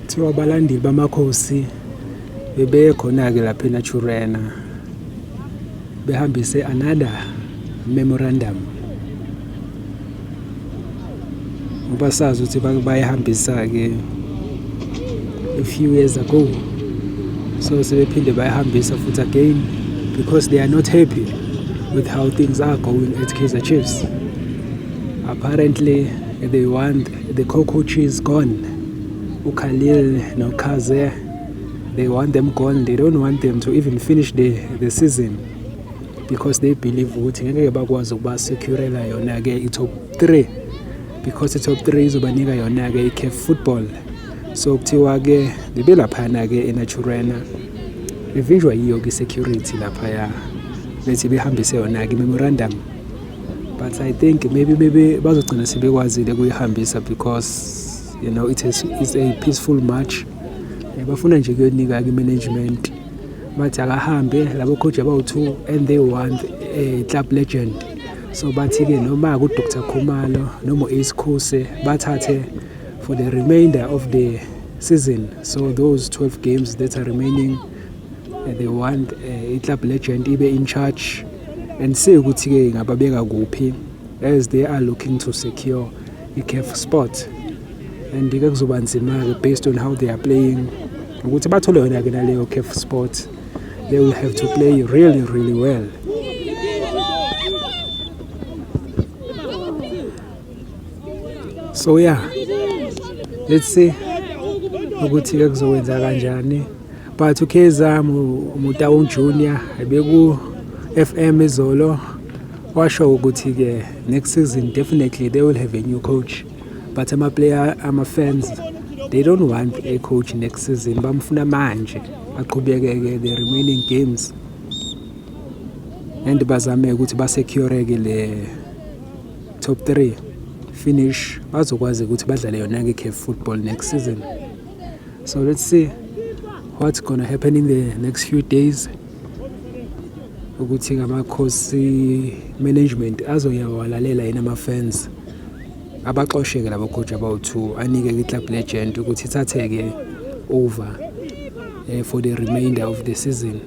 Thiwa abalandeli bamakhosi bebekhona-ke lapha eNaturena behambise another memorandum ngoba sazi ukuthi bayihambisa-ke a few years ago, so sebephinde bayihambisa futhi again because they are not happy with how things are going at Kaizer Chiefs. Apparently they want the co-coaches gone, uKhalil noKhaze, they want them gone. They don't want them to even finish the season because they believe ukuthi ngeke bakwazi ukuba securela yona-ke i-top 3 because i-top 3 izobanika yona-ke i-CAF football. So kuthiwa-ke libe laphana-ke eNaturena bevinjwa yiyo-ke i-security laphaya bethi behambise yona-ke i-memorandum, but I think maybe bazogcina sebekwazile kuyihambisa because you know it's a peaceful match. Bafuna nje kuyonika-ke i-management bathi akahambe labo coach abawu-2 and they want a club legend, so bathi-ke noma ku-Dr. Khumalo noma u-Ace Khuse bathathe for the remainder of the season. So those 12 games that are remaining, they want a club legend ibe in charge and see ukuthi-ke ngababeka kuphi as they are looking to secure i-CAF spot. And ke kuzoba nzima-ke based on how they are playing ukuthi bathole yona-ke naleyo CAF spot. They will have to play really, really well. So yeah, let's see ukuthi-ke kuzowenza kanjani. But uKaizer Motaung Junior beku FM izolo washo ukuthi-ke next season definitely they will have a new coach, but ama-player, ama-fans, they don't want a coach next season. Bamfuna manje aqhubeke-ke the remaining games and bazame ukuthi basecure-ke le top 3 finish bazokwazi ukuthi badlale yona-ke CAF football next season. So let's see what's gonna happen in the next few days ukuthi ngamakhosi management azoyawalalela yena ama-fans abaxosheke labo coach abawu-2 anike i-club legend ukuthi ithatheke over for the remainder of the season.